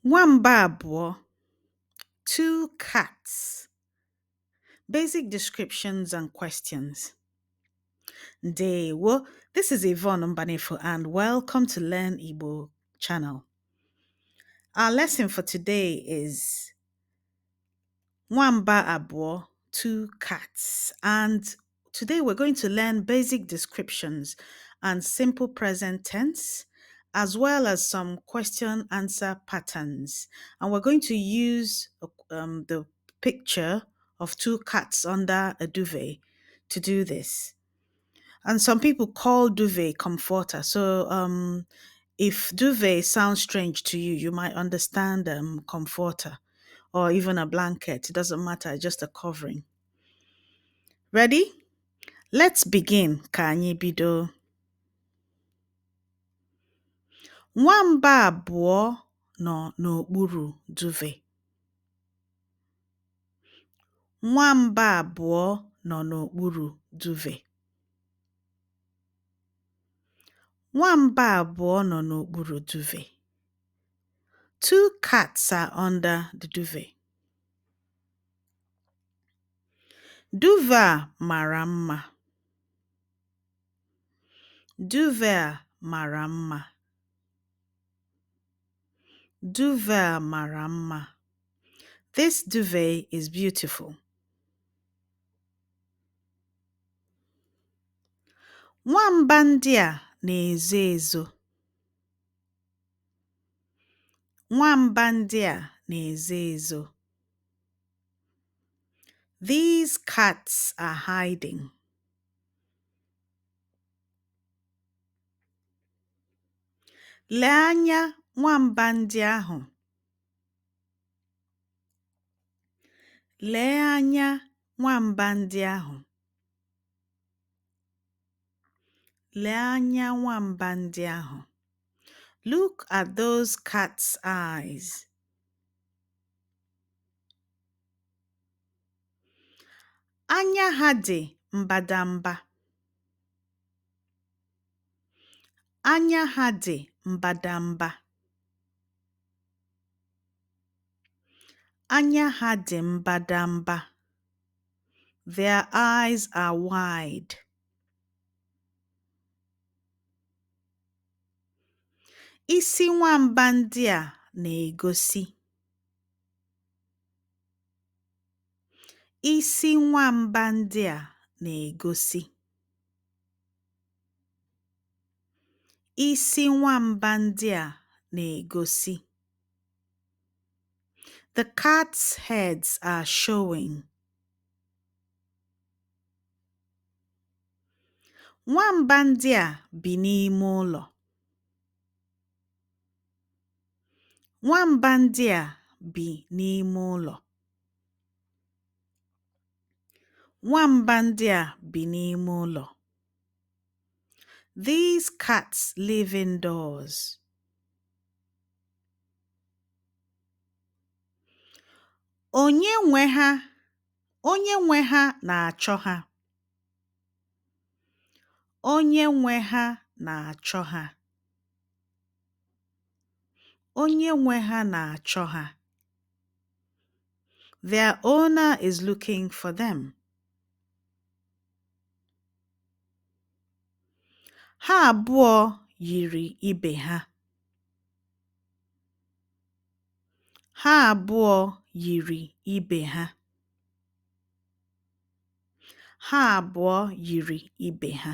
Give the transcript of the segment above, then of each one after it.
Nwamba abụọ, two cats. Basic descriptions and questions. Ndewo, this is Yvonne Mbanefo and welcome to Learn Igbo channel. Our lesson for today is Nwamba abụọ, two cats. And today we're going to learn basic descriptions and simple present tense, as well as some question answer patterns. And we're going to use the picture of two cats under a duvet to do this. And some people call duvet comforter. So if duvet sounds strange to you, you might understand comforter or even a blanket. It doesn't matter, just a covering. Ready? Let's begin. Ka anyị bido. Nwamba abụọ nọ n'okpuru duvet. Nwamba abụọ nọ n'okpuru duvet. Nwamba abụọ nọ n'okpuru duvet. Two cats are under the duvet. Duvet a mara mma. Duvet a mara mma. Duvet a mara mma. This duvet is beautiful. Nwamba ndị a na-ezo ezo. Nwamba ndị a na-ezo ezo. These cats are hiding. Lee anya nwamba ndị ahụ. Lee anya nwamba ndị ahụ. Lee anya nwamba ndị ahụ. Look at those cats' eyes. Anya ha dị mbadamba. Anya ha dị mbadamba. Anya ha dị mbadamba. Their eyes are wide. Isi nwamba ndị a na-egosi. Isi nwamba ndị a na-egosi. Isi nwamba ndị a na-egosi. The cats' heads are showing. Nwamba ndị a bi n'ime ụlọ. Nwamba ndị a bi n'ime ụlọ. Nwamba ndị a bi n'ime ụlọ. These cats live indoors. Onye nwe ha onye nwe ha na-achọ ha. Onye nwe ha na-achọ ha. Onye nwe ha na-achọ ha. Their owner is looking for them. Ha abụọ yiri ibe ha. Ha abụọ yiri ibe ha. Ha abụọ yiri ibe ha.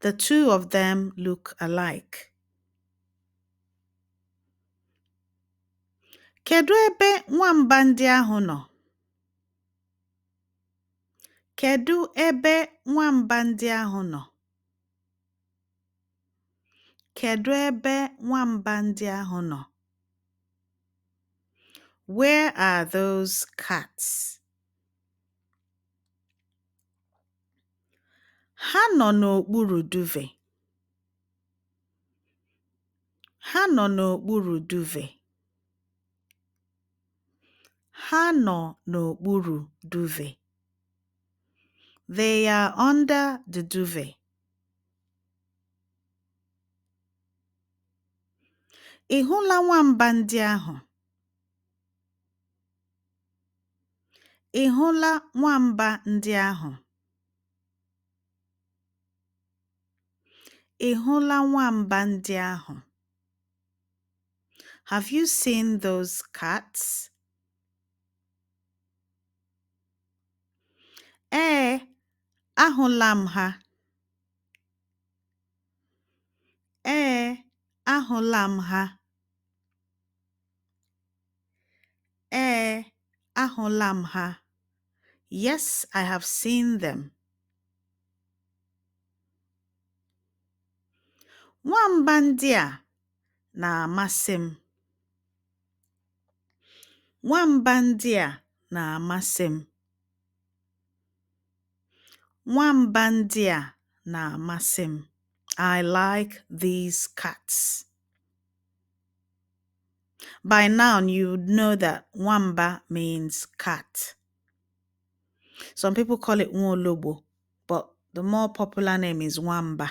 The two of them look alike. Kedu ebe nwamba ndị ahụ nọ? Kedu ebe nwamba ndị ahụ nọ? Kedu ebe nwamba ndị ahụ nọ? Where are those cats? Ha nọ n'okpuru duvet. Ha nọ n'okpuru duvet. Ha nọ n'okpuru duvet. They are under the duvet. Ị hụla nwamba ndị ahụ? Ị hụla nwamba ndị ahụ? Ị hụla nwamba ndị ahụ? Have you seen those cats? Ee, ahụla m ha. Ee, ahụla m ha. Ee, ahụla m ha. Yes, I have seen them. Nwamba ndị a na-amasị m. Nwamba ndị a na-amasị m. Nwamba ndị a na-amasị m. I like these cats. By now, you would know that Nwamba means cat. Some people call it Nwologbo, but the more popular name is Nwamba.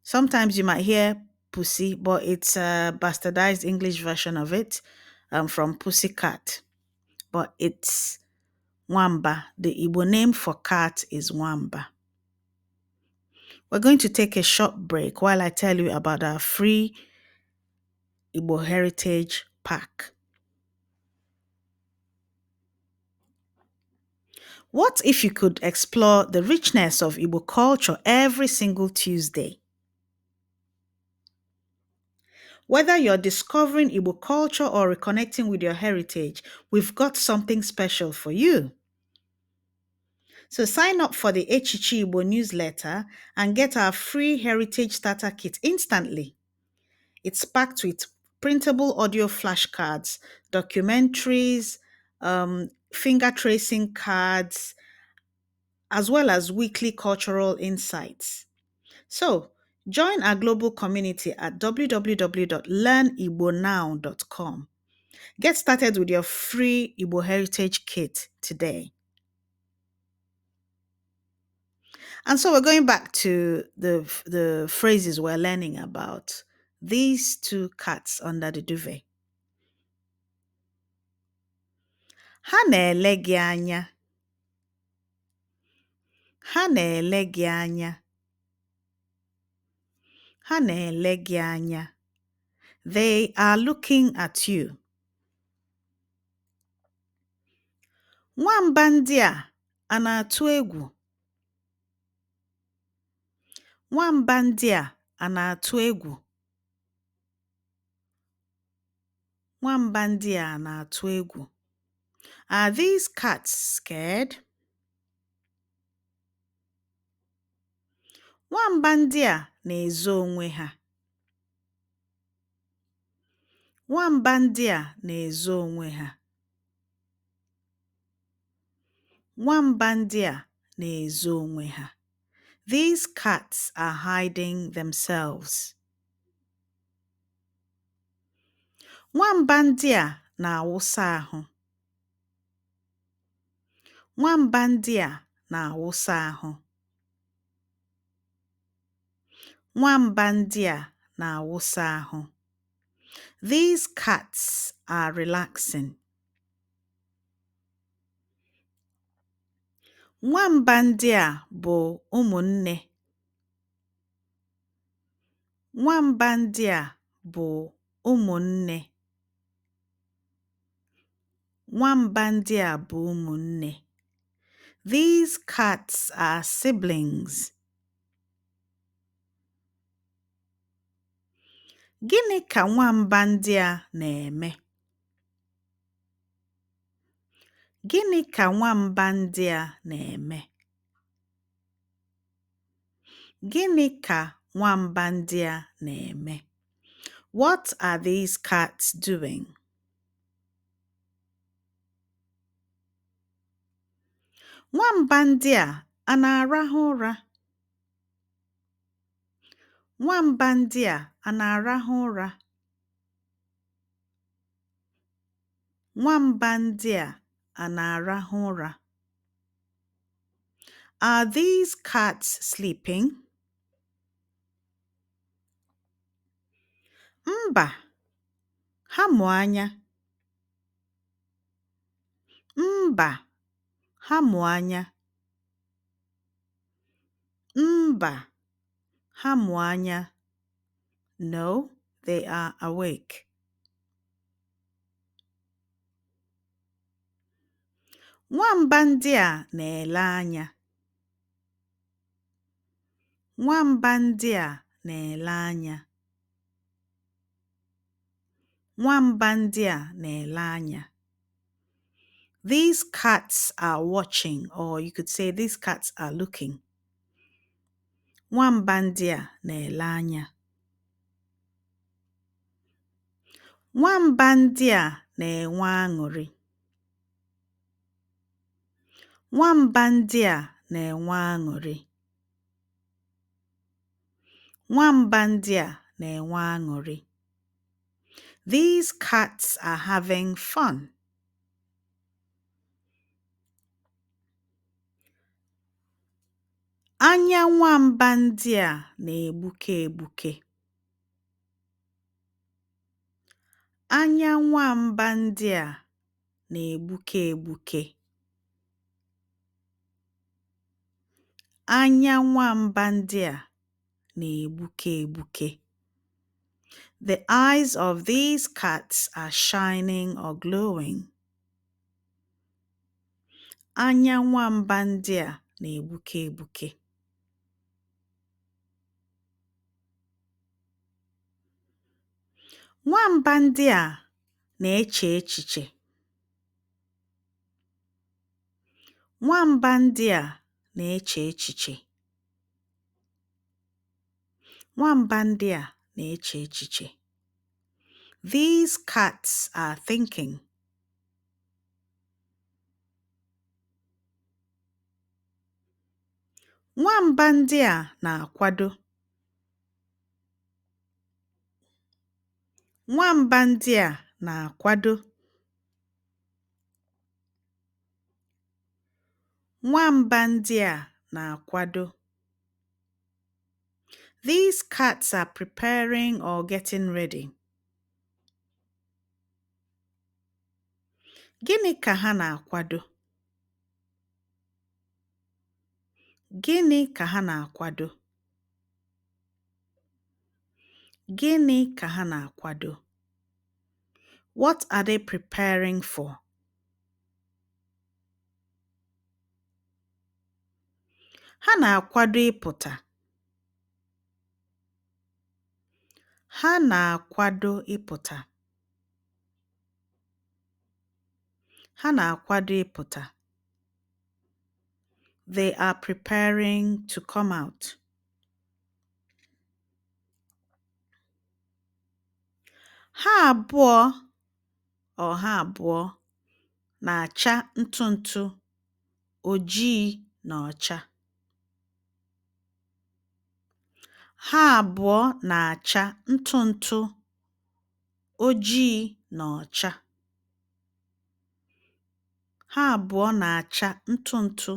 Sometimes you might hear pussy, but it's a bastardized English version of it from pussycat. But it's Nwamba. The Igbo name for cat is Nwamba. We're going to take a short break while I tell you about our free Igbo Heritage Pack. What if you could explore the richness of Igbo culture every single Tuesday? Whether you're discovering Igbo culture or reconnecting with your heritage, we've got something special for you. So sign up for the Echichi Igbo newsletter and get our free Heritage Starter Kit instantly. It's packed with printable audio flashcards, documentaries, finger tracing cards, as well as weekly cultural insights. So join our global community at www.learnigbonow.com. Get started with your free Igbo Heritage Kit today. And so we're going back to the phrases we're learning about these two cats under the duvet. Ha na-ele gị anya. Ha na-ele gị anya. Ha na-ele gị anya. They are looking at you. Nwamba ndị a a na-atụ egwu? Nwamba ndị a a na-atụ egwu? Nwamba ndị a na-atụ egwu? Are these cats scared? Nwamba ndị a na-ezo onwe ha. Nwamba ndị a na-ezo onwe ha. Nwamba ndị a na-ezo onwe ha. These cats are hiding themselves. Nwamba ndị a na-awụsa ahụ. Nwamba ndị a na-awụsa ahụ. Nwamba ndị a na-awụsa ahụ. These cats are relaxing. Nwamba ndị a bụ ụmụnne. Nwamba ndị a bụ ụmụnne. Nwamba ndị a bụ ụmụnne. These cats are siblings. Gịnị ka nwamba ndị a na-eme? Gịnị ka nwamba ndị a na-eme? Gịnị ka nwamba ndị a na-eme? What are these cats doing? Nwamba ndị a a na-arahụ ụra? Nwamba ndị a a na-arahụ ụra? Nwamba ndị a a na-arahụ ụra? Are these cats sleeping? Mba, ha mụ anya. Mba, ha mụ anya. Mba, ha mụ anya. No, they are awake. Nwamba ndị a na-ele anya. Nwamba ndị a na-ele anya. Nwamba ndị a na-ele anya. These cats are watching, or you could say these cats are looking. Nwamba ndị a na-ele anya. Nwamba ndị a na-enwe aṅụrị. Nwamba ndị a na-enwe aṅụrị. Nwamba ndị a na-enwe aṅụrị. These cats are having fun. Anya nwamba ndị a na-egbuke egbuke. Anya nwamba ndị a na-egbuke egbuke. Anya nwamba ndị a na-egbuke egbuke. The eyes of these cats are shining or glowing. Anya nwamba ndị a na-egbuke egbuke. Nwamba ndị a na-eche echiche. Nwamba ndị a na-eche echiche. Nwamba ndị a na-eche echiche. These cats are thinking. Nwamba ndị a na-akwado. Nwamba ndị a na-akwado. Nwamba ndị a na-akwado. These cats are preparing or getting ready. Gịnị ka ha na-akwado? Gịnị ka ha na-akwado? Gịnị ka ha na-akwado? What are they preparing for? Ha na-akwado ịpụta. Ha na-akwado ịpụta. Ha na-akwado ịpụta. They are preparing to come out. Ha abụọ or ha abụọ na-acha ntụ ntụ, ojii na ọcha. Ha abụọ na-acha ntụ ntụ, ojii na ọcha. Ha abụọ na-acha ntụ ntụ,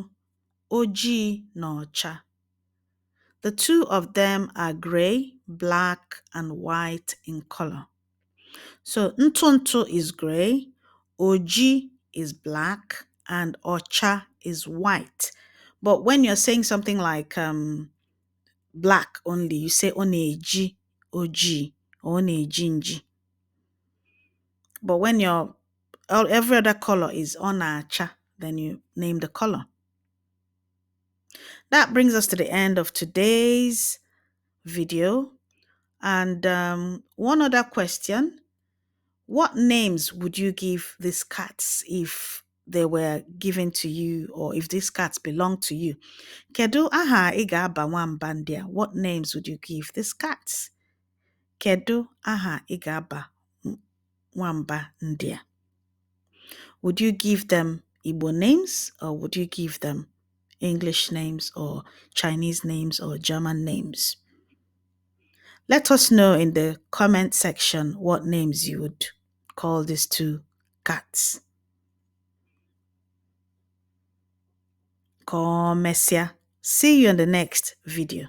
ojii na ọcha. The two of them are gray, black, and white in color. So ntụ ntụ is gray, oji is black, and ọcha is white. But when you're saying something like black only, you say ọ na-eji ojii or ọ na-eji nji. But when you're every other color is ọ na-acha, then you name the color. That brings us to the end of today's video. And one other question. What names would you give these cats if they were given to you, or if these cats belong to you? Kedu aha ị ga-aba nwamba ndị a? What names would you give these cats? Kedu aha ị ga-aba nwamba ndị a? Would you give them Igbo names, or would you give them English names or Chinese names or German names? Let us know in the comment section what names you would call these two cats. Ka o mesịa. See you in the next video.